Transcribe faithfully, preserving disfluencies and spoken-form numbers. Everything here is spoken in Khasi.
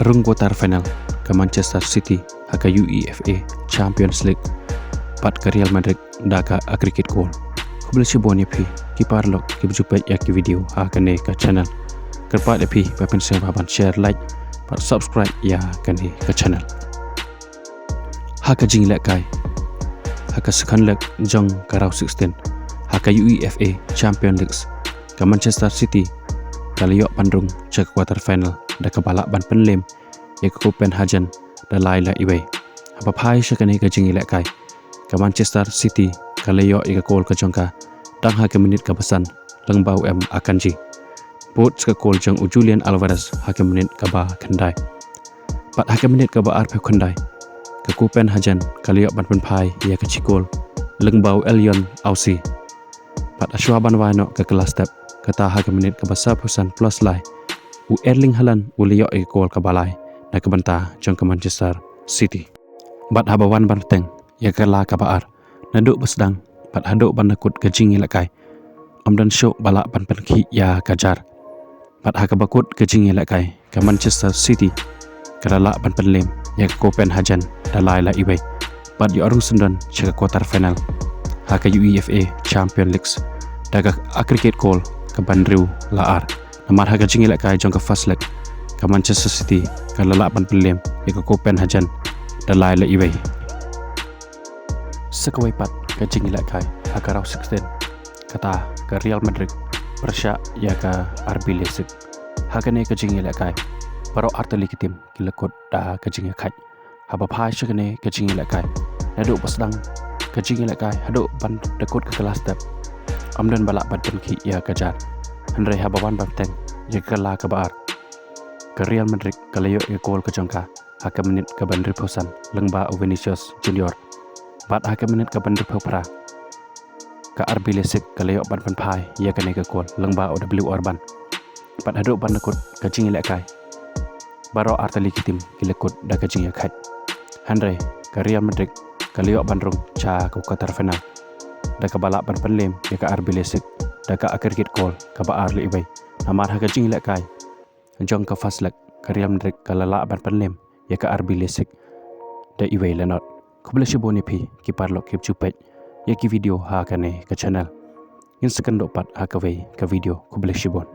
Rung quarter final ka Manchester City ha ka UEFA Champions League bad ka Real Madrid da ka aggregate goal. Khublei shibun ïa phi ki paralok kiba ju peit ïa ki video ha kane ka channel. Kyrpad ïa phi ba phin sngewbha ban share, like bad subscribe ïa kane ka channel. Ha ka jingïalehkai ha ka second leg jong ka round sixteen ha ka UEFA Champions League, ka Manchester City ka la ïoh ban rung sha ka quarter final da kaba lah ban pynlem ïa ka Copenhagen da lai la iwei. Haba phai sha kane ka jingïalehkai, ka Manchester City ka la ïoh ïa ka goal ka jong ka tang ha ka minit kaba san lyngba u M Akanji, bud sha ka goal jong u Julian Alvarez ha ka minit kaba khyndai. Bad ha ka minit kaba arphew khyndai, ka Copenhagen ka la ïoh ban pynphai ïa ka shi goal lyngba u Elyon Ausi. Bad shuwa ban wai noh ka kylla step, kata ha ka minit kaba sawphew san plus lai, u Erling Haaland u la ïoh ïa ka goal kaba lai na ka bynta jong ka Manchester City. Bad haba wan ban bteng ïa ka kylla kaba ar, naduh ba sdang bad haduh ban da kut ka jingïalehkai, ym don shuh ba lah ban pynkhih ïa ka jar. Bad ha kaba kut ka jingïalehkai, ka Manchester City ka la lah ban pynlem ïa ka Copenhagen da lai la iwei bad ïoh rung syndon sha ka quarter final ha ka UEFA Champions League da ka aggregate goal kaba hynriew la ar. Namar ha ka jingïalehkai jong ka first leg, ka Manchester City ka la lah ban pynlem ïa ka Copenhagen da lai la iwei. Sa kawei pat ka jingïalehkai ha ka round sixteen, kata ka Real Madrid pyrshah ïa ka R B Leipzig. Ha kane ka jingïalehkai, baroh artylli ki tim ki la kut da ka jingïakhaid. Haba phai sha kane ka jingïalehkai, naduh ba sdang ka jingïalehkai haduh ban da kut ka kylla step, ym don ba lah ban pynkhih ïa ka jar. Hynrei haba wan ban bteng ïa ka kylla kaba ar, ka Real Madrid ka la ïoh ïa ka goal ka jong ka ha ka minit kaba hynriewphew san lyngba u Vinicius Junior. Bad ha ka minit kaba hynriewphew phra, ka R B Leipzig ka la ïoh ban pynphai ïa kane ka goal lyngba u W Orban. Bad haduh ban da kut ka jingïalehkai, baroh artylli ki tim ki la kut da ka jingïakhaid. Hynrei ka Real Madrid ka la ïoh ban rung sha ka quarter final da kaba lah ban pynlem ïa ka R B Leipzig da ka aggregate goal kaba ar la iwei. Namar ha ka jingïalehkai jong ka first leg, ka Real Madrid ka la lah ban pynlem ïa ka R B Leipzig da iwei la nod. Khublei shibun ïa phi ki paralok kiba ju peit ïa ki video ha kane ka channel. Ngin sa kynduh pat ha kawei ka video. Khublei shibun.